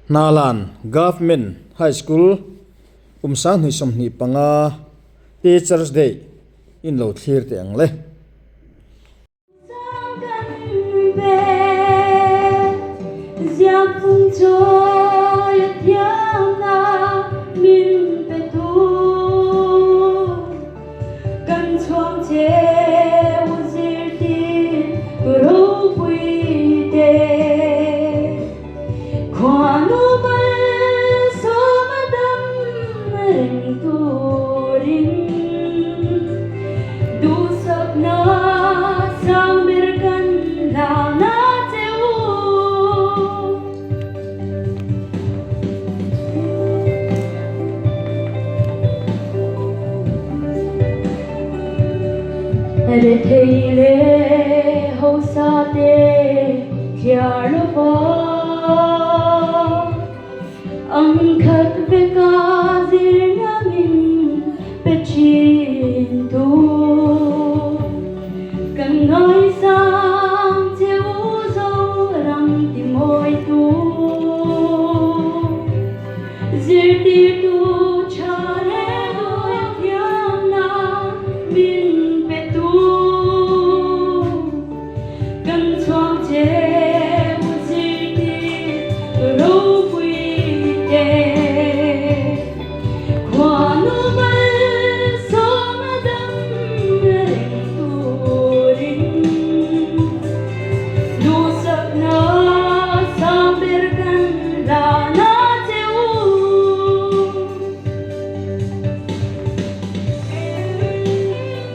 Hnalan Government High School kum 2025 Teachers Day in lo thlir teh ang le.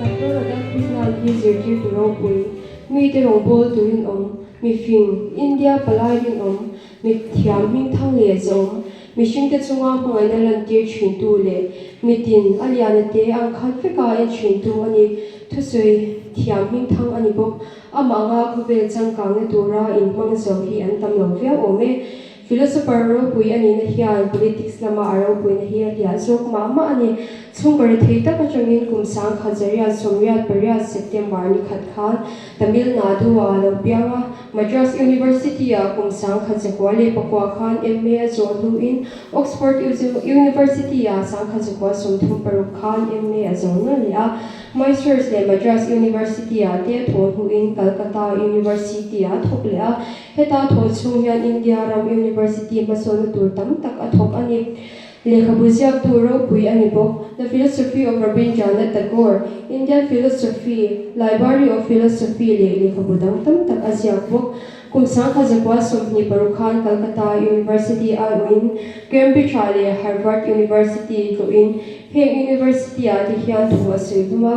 Doctor Radhakrishnan hi zirtirtu ropui, mite rawngbawl turin awm, mifing, India palai rinawm, mi thiam hmingthang leh zawm, mihringte chunga hmangaihna lantir thintu leh mitin a liana te ang khat veka en thintu a ni. Thusawi thiam hmingthang a ni bawk. Amah anga khawvel changkangna tura inhmang zo hi an tam lo viau awm e. Philosopher ropui a nihna hian politics lama a ropuina hi a hliah zawk mah mah a ni. Chhungkaw rethei tak atangin kum 1988 September ni khat khan Tamil Nadu-a a lo piang a, Madras University-ah kum 1909 khan MA a zawh hnuin Oxford University-ah 1936 khan MA a zo nawn leh a. Mysore leh Madras University-ah te a thawh hnuin Calcutta University-ah a thawk leh a. Heta thawh chhung hian India ram University hmasawnna tur tam tak a thawk a ni. Lehkhabu ziaktu ropui a ni bawk. The Philosophy of Rabindranath Tagore, Indian Philosophy, Library of Philosophy leh lehkhabu dang tam tak a ziak bawk. Kum 1926 khan Calcutta University aiawhin Cambridge-ah leh Harvard University tlawhin heng University-ah te hian thu a sawi hlum a.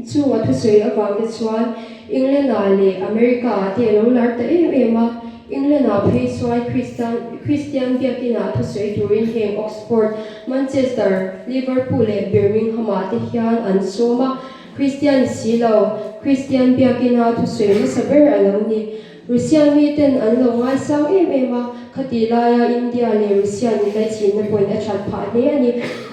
Chung a thusawi avang te chuan England-ah leh America-ah te a lo lar ta em em a. England-ah phei chuan Kristan Kristian biakinah thusawi turin heng Oxford, Manchester, Liverpool leh Birmingham-ah te hian an sawm a. Kristian ni si lo, Kristian biakina thusawi hmasa ber a lo ni. Russia miten an lo ngaisang em em a, khatih laia India leh Russia inlaichinna pawhin a that phah hle a ni.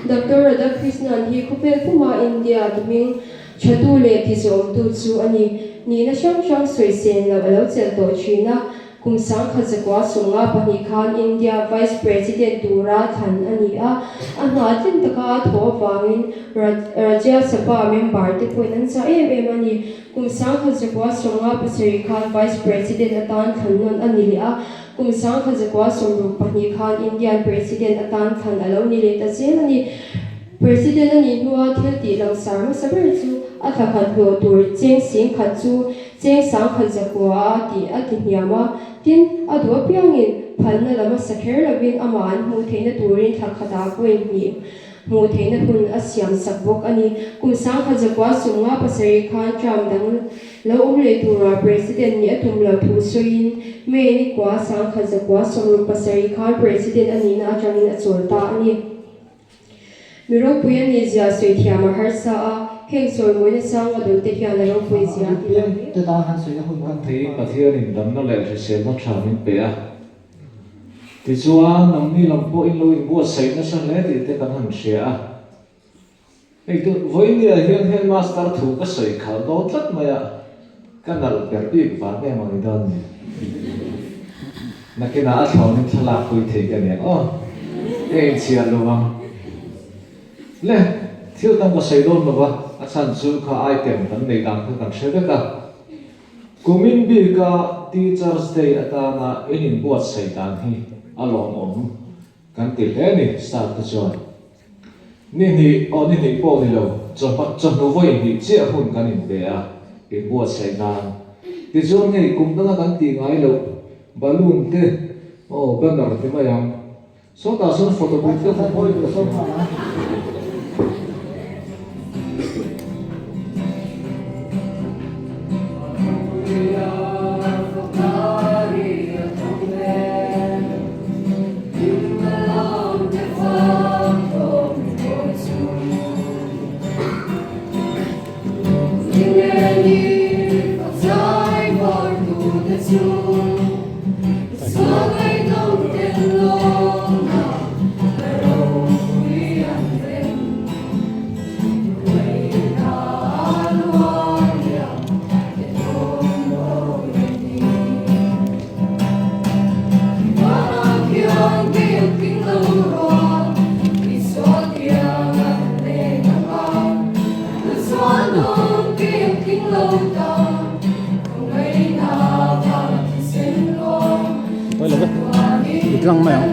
Doctor Radhakrishnan hi khawvel puma India tihming thatu leh tizawmtu chu a ni. Nihna hrang hrang sawisel loh a lo chelh tawh thin a, kum 1952 khan India Vice President tura thlan a ni a, a hna tlin taka a thawh avangin Rajya Sabha member te pawhin an chah em em a ni. Kum 1957 khan Vice President atan thlan nawn a ni leh a, kum 1962 khan Indian President atan thlan a lo ni leh ta zel a ni. President a nih hnua thil tih langsar hmasa ber chu a thla khat hlawh tur cheng sing khat chu cheng 1900 a tih a ti hniam a, tin, a duh apiangin phalna lam a sa kher lovin amah an hmuh theihna turin thla khatah vawi hnih Hmuh theihna hun a siam sak bawk a ni. Kum 1957 khan term dang lo awm leh tura President nih a tum lo thu sawiin May ni kua 1967 khan President a nihna atangin a chawl ta a ni. Mi ropui a nih zia sawi thiam a harsa a, heng sawi mawina sang a dawn te hian a ropui zia a ti lang hle. Te tan han sawina hun kan thei. Pathianin damna leh hriselna tha min pe a. Tichuan, nangni lam pawh in lo inbuatsaih nasa hle tih te kan han hria a. Hei tu, vawinia hian headmaster thu ka sawi khalh dawn tlat mai a, ka nalh ber bik vang em ang i dawn ni? Nakinah a thlawnin thlalak pui thei ka nia aw. Ka inchhiar lo ang. Le, thil tam ka sawi dawn lo va, a chhan chu kha item kan nei dan kha kan hre vek a. Kumin bika Teachers Day atana in inbuatsaih dan hi a lawmawm kan ti hle a ni, staff te chuan. Ni hnih, aw ni hnih pawh ni lo, chawhma, chawhnu vawi hnih chiah hun kan inpe a, inbuatsaih nan. Tichuan hei kum danga kan tih ngai loh balloon te, aw banner ti mai ang, sawtah sawn photo booth te kha mawi ka hria. Pawi lo ve, i tlang mai ang.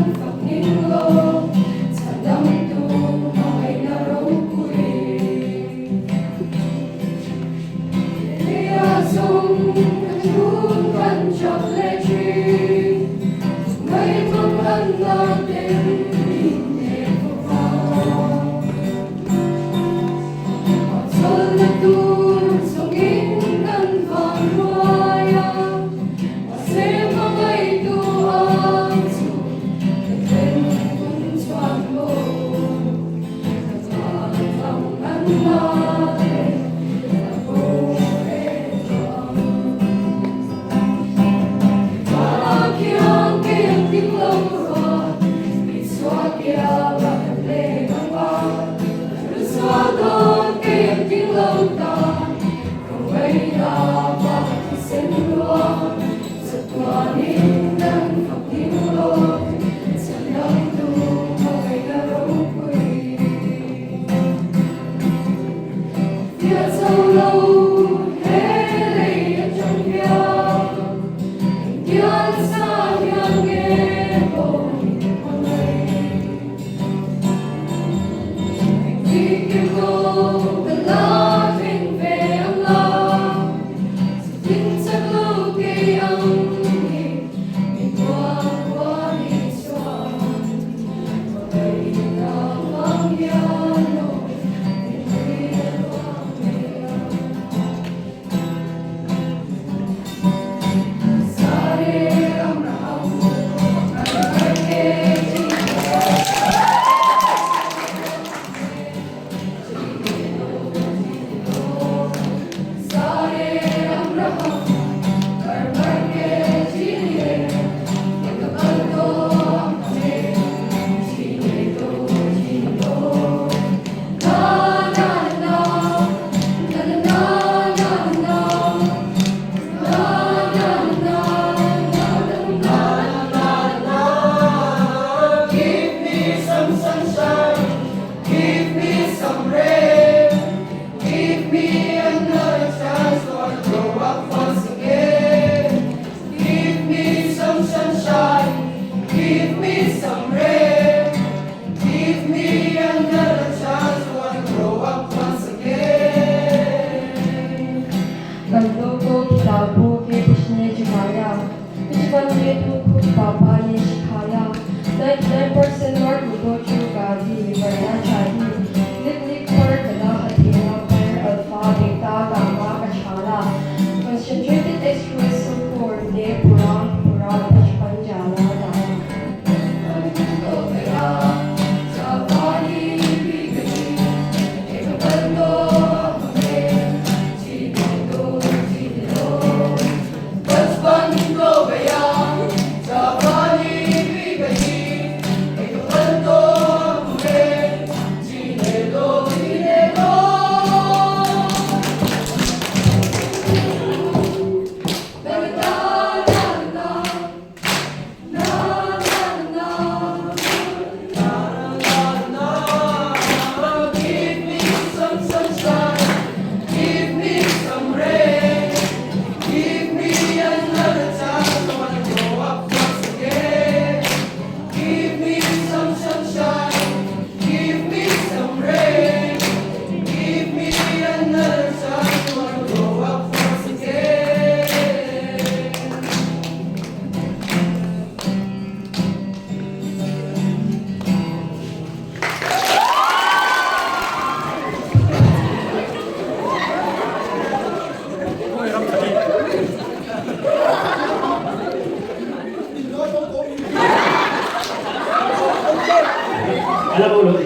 A la bo lo ni.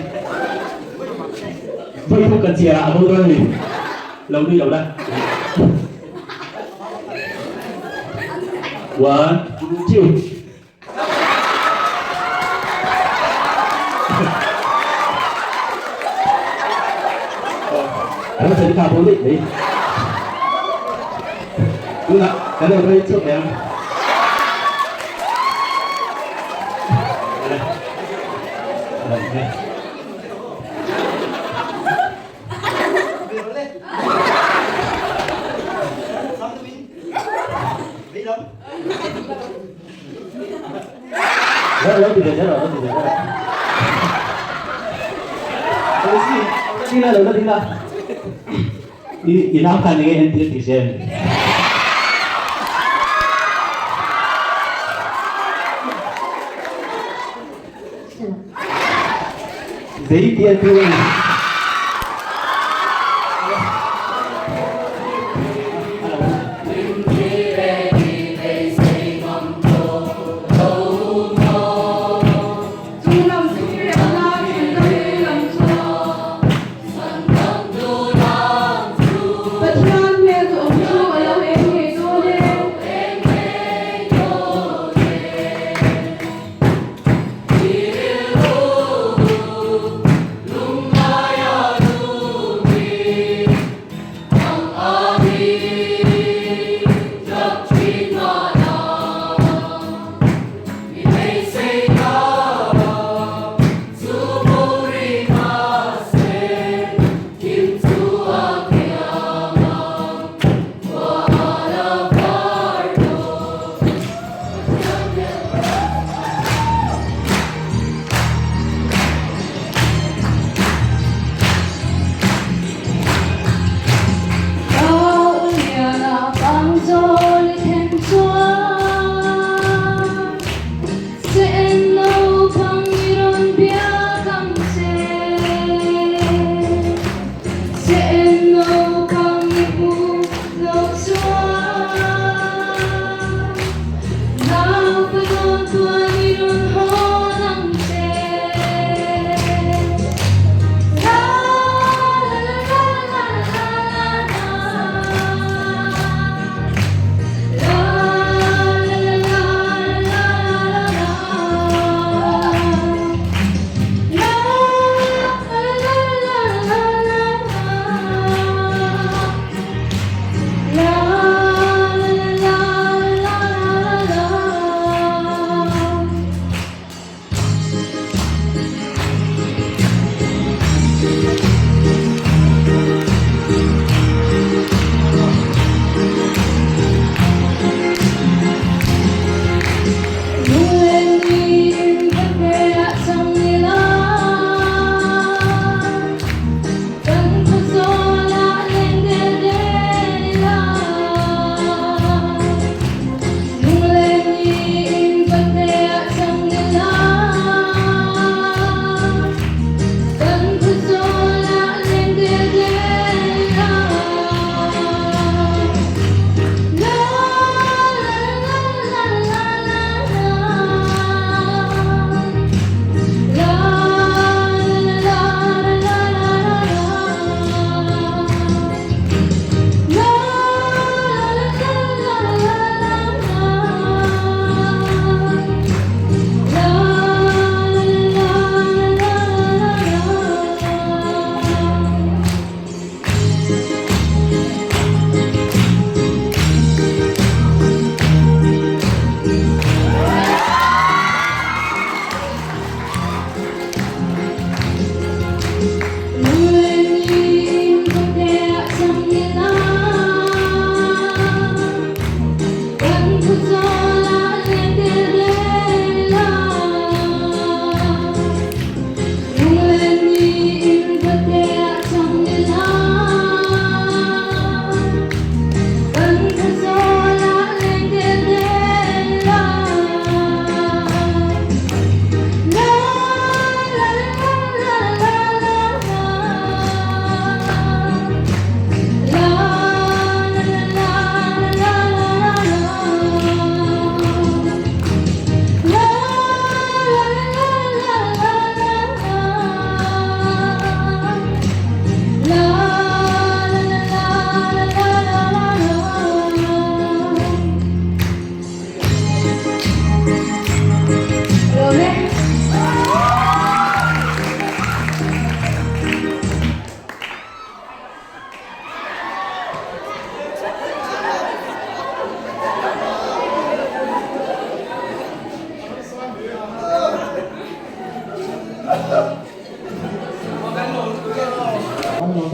Vawi thum kan chhiar ah a bo dawn a ni. Lo nui lo la. One, two. Alo chhan kha bo leh mai. Tunah kan lo rei chauh mai ang. Lo ti ve zel rawh, lo ti ve zel rawh. Lo ti la, lo ti la. I i nau khan enge entir tih zel. Zei tih entir a ni. Pathian hmel duhawm chu a lo eng ngei dawn e.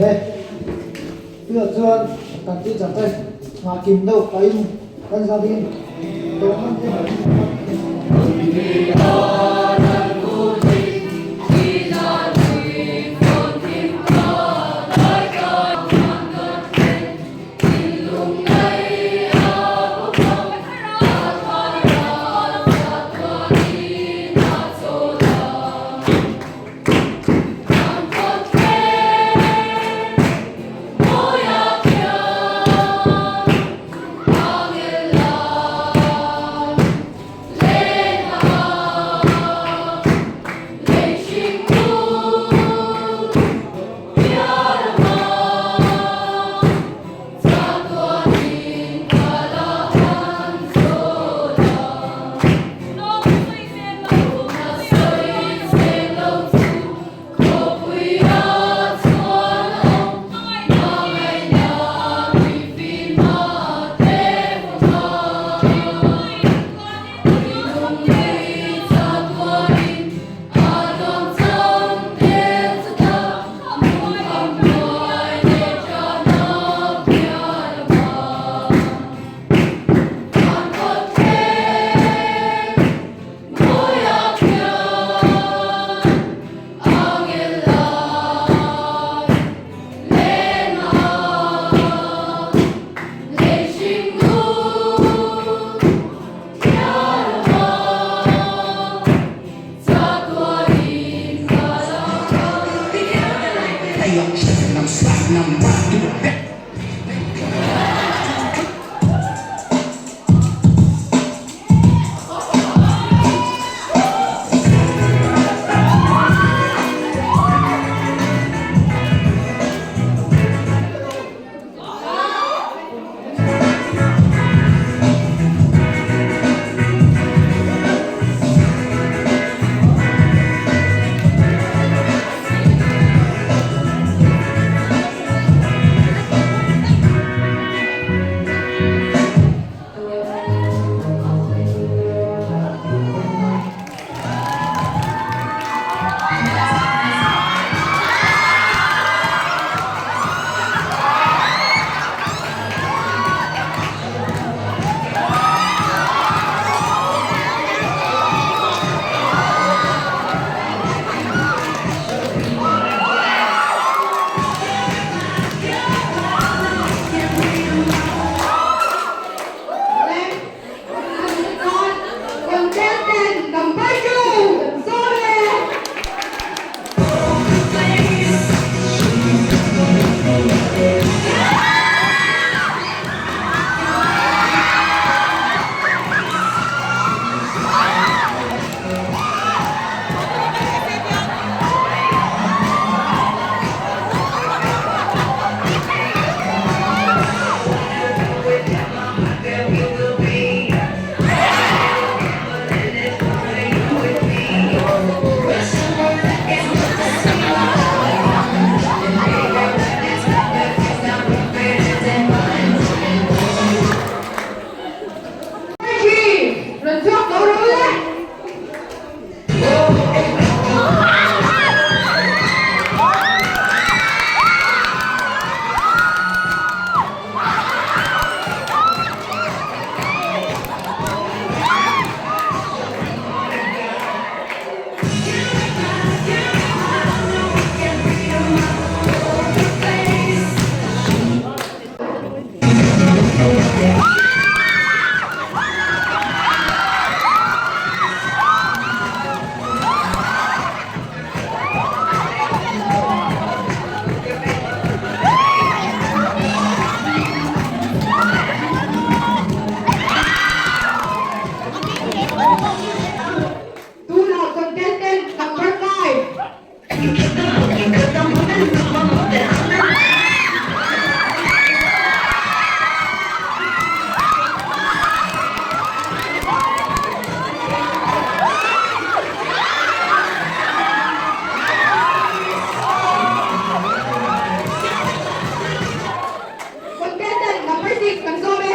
awm e. Tunah chuan kan teacher te nghah kim deuh pahin kan zanin tawng hman te Tunah contestant number 5. Contestant number 6 kan sawm e.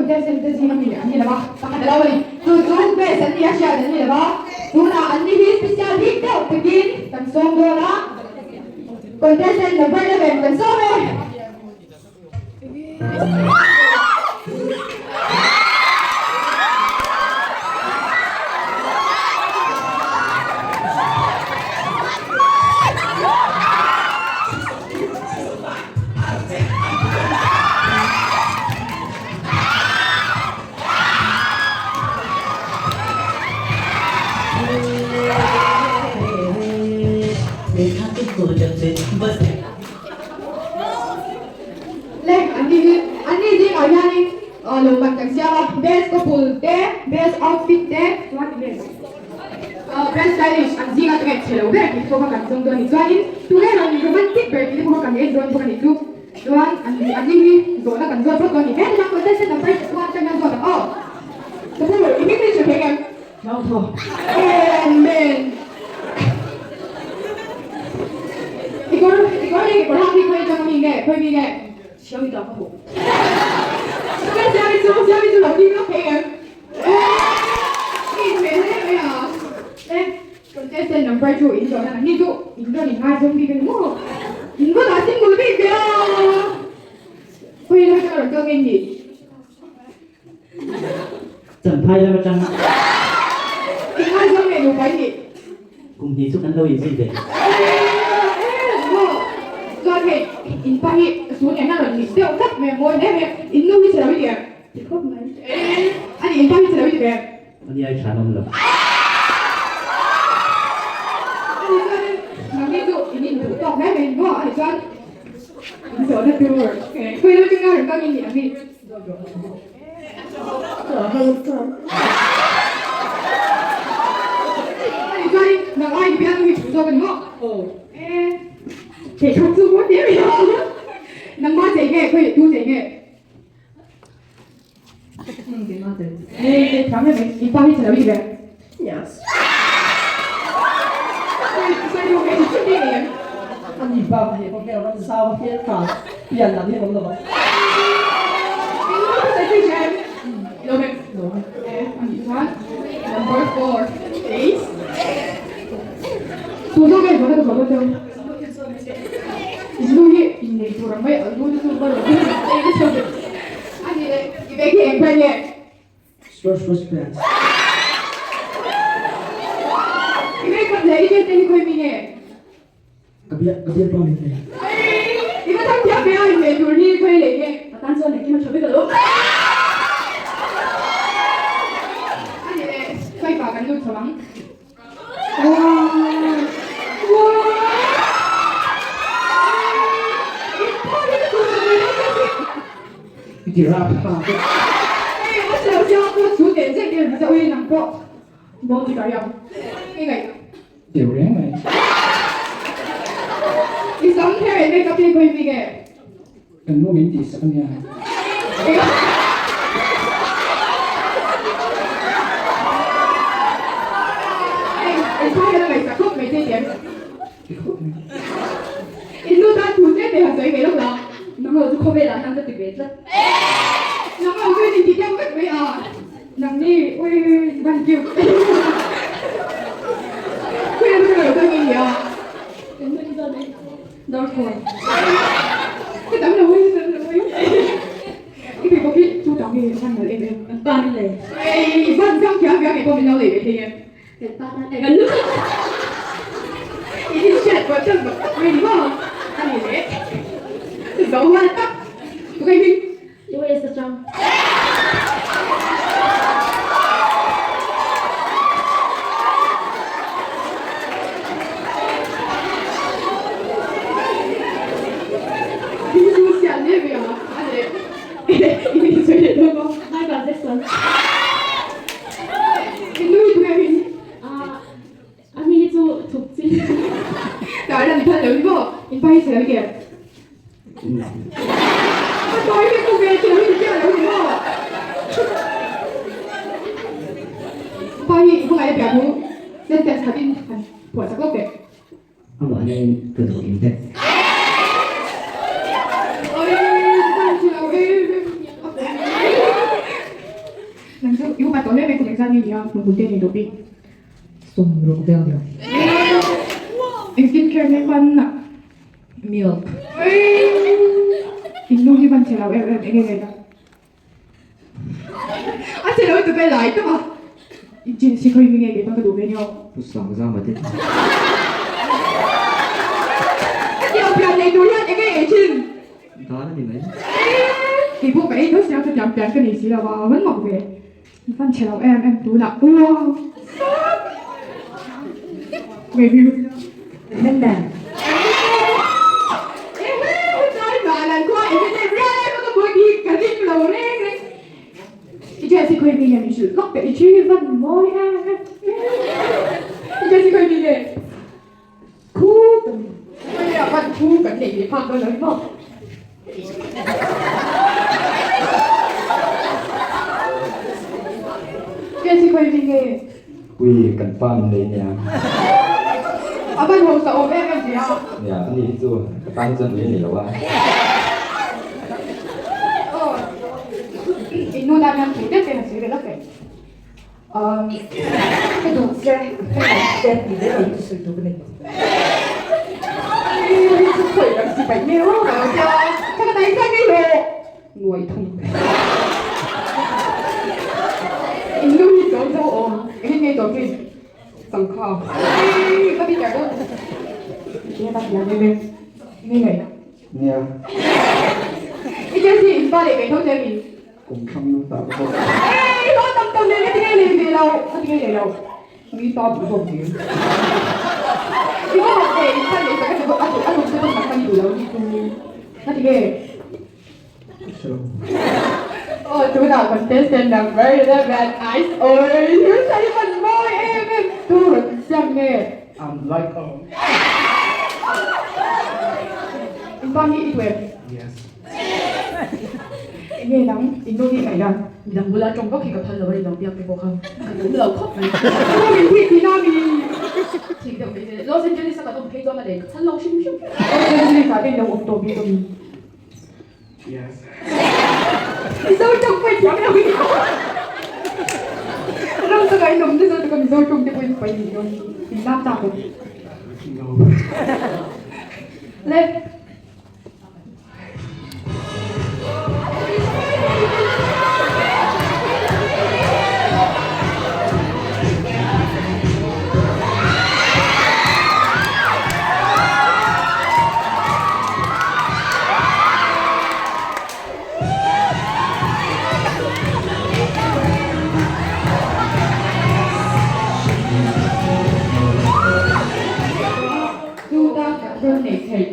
contestant te zing ami an ni lo a, pakhat a lo a ni. Chu chu best an ni a, hriat an ni lo a. Tunah an ni hi special bik deuh takin kan sawm dawn a, contestant number 11 kan sawm e. Le an ni hi an ni zingah hianin lawmman kan siam a best couple te best outfit te chuan best stylish an zinga chu ngaih chhe lo ber tih pawh kha kan zawng dawn a ni chuanin tunge rawn romantic ber tih te pawh kha kan en dawn bawk a ni chu chuan an an ni hi zawhna kan zawt phawt dawn a ni he tiang contestant number one atang hian zawt ang aw Kapoor i hming hi hre thei em? Amen. I kawr i kawr leh kekawr hak hi khawi atang ami nge khawi mi nge? Siami ta ka hmuh. Tunge Siami chu Siami chu lo ding lawk thei em? I inhmeh hle mai a. Le contestant number 2 in zawhna nang ni chu in rawn in ngaizawng bik a ni maw? In va dah single bik ve a. Khawi lam atanga rawn kal nge in nih? Champhai lam atang. I ngaizawng nge nupa i nih? Kum hnih chu kan lo inzui ve. Maw? Chuan hei in pa hi su nen a rawn nih deuh tlat mai a mawi hle mai a, in nu hi chhe lo i ti em? Ti khawp mai. A nih in pa hi chhe lo i ti ve em? A ni ai tha an awm lo. A nih chuanin nangni chu in induh tawk hle mai maw? A nih chuan in zawhna tur khawi lam atanga rawn kal in nih ang hi? Ani bak hi khawvel ram zau a hmel ta pian lam hi a awm lo ang. Sports sports brands. Ka bia ka bialpa min pe. I va thang thiam ve a inhmeh tur hi khawi leh nge a tan chuan engkim a tha vek alo. Ani leh khawi pa kan lut chho ang. I ti rap ha. Deuh reng mai. Kan nu min tihsak ania. Amah hian ka duh in vek. I upa tawh hle mai kum engzat nge ni a, hmun hmun te nei tawh bik. 160 vel ni. Eng skin care nge hman a? Milk. In nu hi van che lo em em enge nge na? A che lo tu pe lai tum a. I jeans hi khawi mi nge kei pawn ka duh ve ni aw. Pu Sang zang mate. Hetiang pian nei tur hian enge ei thin? Dan a ni mai. Kei pawh ka ei tho sia chutiang pian ka nei si lo a, van mak ve. Van chhe lo em em tunah uau sap Maybe Man man. Ui, kan pa min lei nia. A van hausa awm em em tia. Nia, ani hi chu ka tan chuan ui a ni lo a. Aw, in nu tan hian thei deuh te han sawi ve lawk teh. Ka duh che, ka ngaih che tih leh lo chu sawi tur ka nei lo. Nia. Kum thlang nu ta ka bawk. Ei lo tam tam nen ka ti ngei nei ve lo ka ti ngei nei lo mi ta duh zawk zel i va mak ve in khan leh sak a ti a duh a duh te pawn sak ka ni duh lo ni chu ka ti nge Aw tunah contestant number 11 ice oi hiu sai van mawi em em tu rawn siam nge I'm like a In pa hi i duh em? Yes. Enge nang in nu hi ngaih dan? Midang bula tawng vak hi ka phal lo a ni lo biak te pawh kha ka tum lo khawp mai. Nu min thih tih na mi? Thik deuh mai se Los Angeles a kan awm phei chuan a lei ka chhan lo hrim hrim. Los Angeles ah te in lo awm tawh bik a mi? Yes. Mizo tawng pawh i thiam lo i ni. Ram taka in awm nasa taka Mizo tawng te pawh in pai nih dawn in lak tak em? No. Le. Chu ta kan rawn nei thei.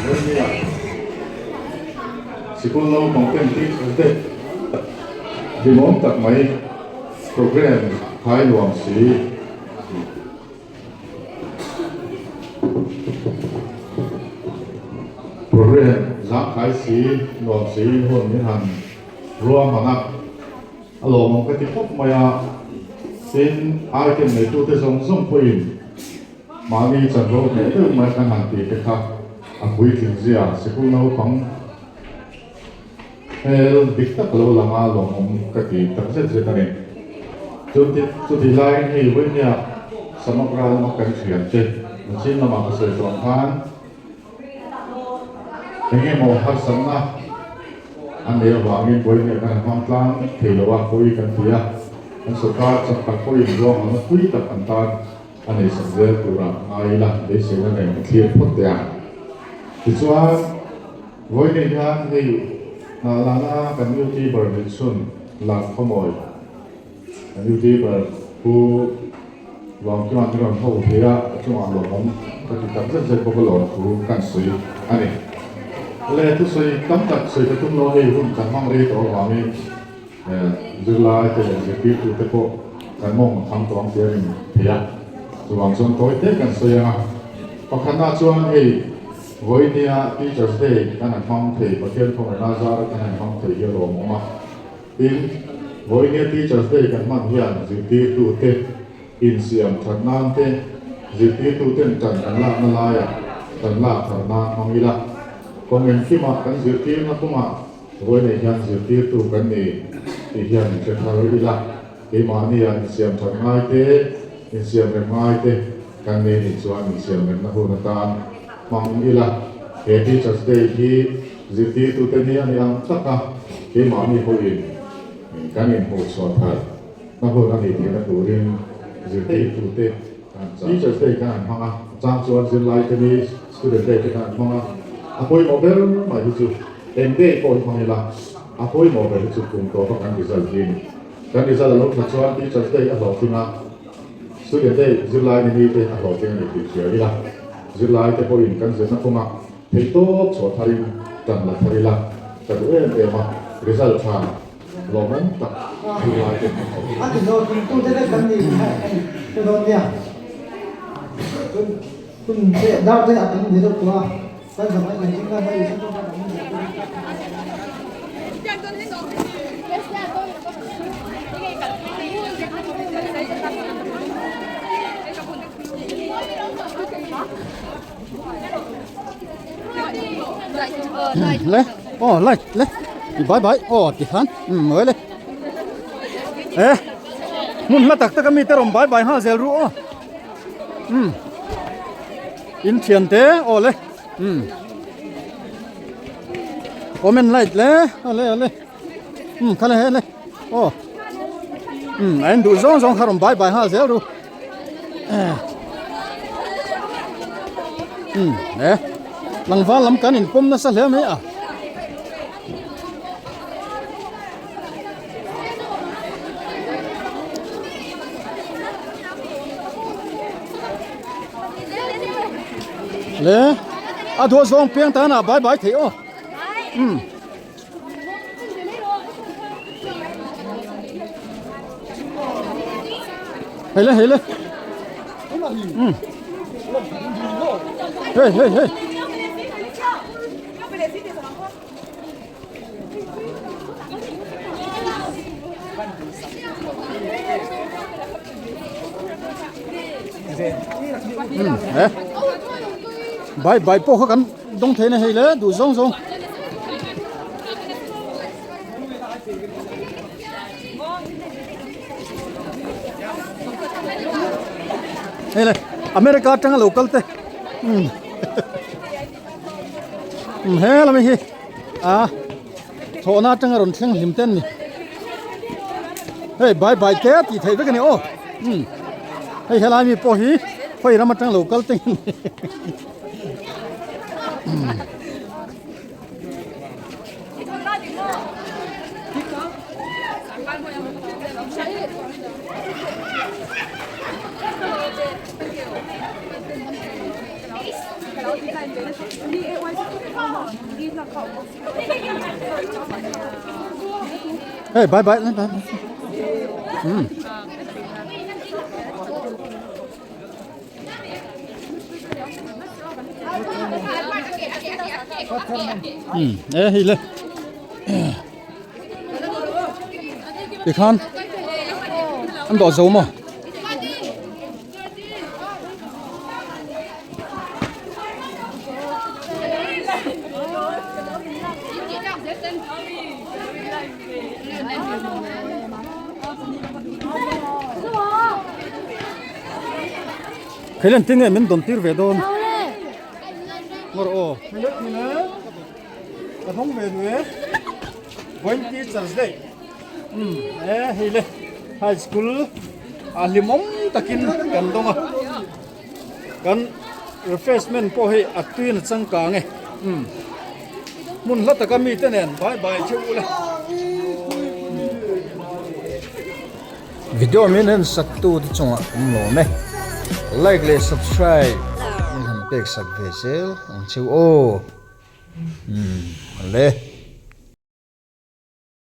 Vawinia sikul naupang ten Teachers Day hlimawm tak mai program khai nuam si. Program zangkhai si nuam si hun min han ruahman a, a lawmawm ka ti khawp mai a, tin item neitute zawng zawng pawhin mahni chanvo hneh deuh mai kan han tih te kha a puitling zia sikul naupang Hmel dik tak lo lang a lawmawm ka ti tak zet zet a ni. Chuti laiin hei Vawinia Samagra lama kan thiam che Nachin lamah ka sawi tawh ang khan eng emaw harsatna a nei avangin Vawinia kan han hmang tlang thei lo a, pawi kan ti a, kan sawrkar chak tak pawhin ruahmanna pui tak an tan a nei sak zel tura ngai ila beiseina nen ka thlir phawt teh ang. Tichuan. Vawiin hian hei Hnahlan-a kan YouTuber Nihchhun Lalkhawmawi, kan YouTuber Pu Lawmkima'n min rawn ho thei a, a chungah lawmawm ka ti tak zet zet bawk a lawm thu kan sawi a ni. Le thusawi tam tak sawi ka tum lo hei hun kan hmang rei tawh avangin zirlai te leh zirtirtute pawh kan mawng a kham tawh ang tih a rin thei a, chuvang chuan tawi te kan sawi ang a. Pakhatna chuan hei. Vawinia Teachers Day kan han hmang thei, Pathian khawngaihna zara kan han hmang thei hi a lawmawm a. Tin, vawinia Teachers Day kan hman hian zirtirtute insiam that nan te, zirtirtuten tan kan lakna laiah kan lak thar nan hmang ila, kawng engkimah kan zirtirna kawngah vawinia hian zirtirtu kan ni tih hian inhre thar ila, keimahnia insiam that ngai te, insiam rem ngai te kan nei nih chuan insiam remna hun atan hmang ila, he Teachers Day hi zirtirtute ni a ni ang taka keimahni pawhin kan inhmuhchhuah thar na hun a nih theihna turin zirtirtute kan chah. Teachers Day kan han hmang a, a chang chuan zirlaite ni Student Day te kan han hmang a, a pawimawh ber mai hi chu eng day pawh hi hmang ila, a pawimawh ber hi chu kum tawpa kan result hi a ni. Kan result a lo tha chuan Teachers Day a hlawhtling a. Student te zirlai ni mite a hlawhtling a ni tih hria ila, zirlai te pawhin kan zirna kawngah theihtawp chhuah tharin tan la thar ila, ka duh em em a, result tha lawmawm tak zirlai ten an hmu. A ti hlawhtling tute vek kan ni tih hre dawn nia. Hun hun te dar te a tam ve deuh tawh a, kan zavai kan zing khan a isua tawk a kan zir tawh. Le oh light le bye bye oh ti khan um mawi le e hmun hla tak tak a mi te rawn bye bye nghal zel ru aw um in thian te aw le um comment light le ale ale um kha le he le aw um a en duh zawng zawng kha rawn bye bye nghal zel ru um e tlangval lam kan inpawm nasa hle mai a. Le a duah zawng piang tan ah bai bai thei aw um hei le hei le um hei hei hei Bai bai pawh kha kan dawng theih na hei le duh zawng zawng. Hei le America atanga lo kal te. He lam hi a thawhna atanga rawn thleng hlim ten ni hei bai bai te tih theih vek a ni aw hei helai mi pawh hi khawi ram atang lo kal teng a ni Hey, bye bye, bye bye. Um. Um, e hei le. Tikhan an dawh zo maw? Khailan tinge min dawn tir ve dawn ngawr aw ka hawng ve duh e vawiin teachers daih umm e hei le high school a hlimawm takin kan dawng a kan refreshment pawh hei a tuiin a changkang e umm hmun hla taka mite nen bai bai theuh ula. Video min en sak tu te chungah awm lawm e like leh subscribe min han pek sak ve zel ang cheu aw umm le.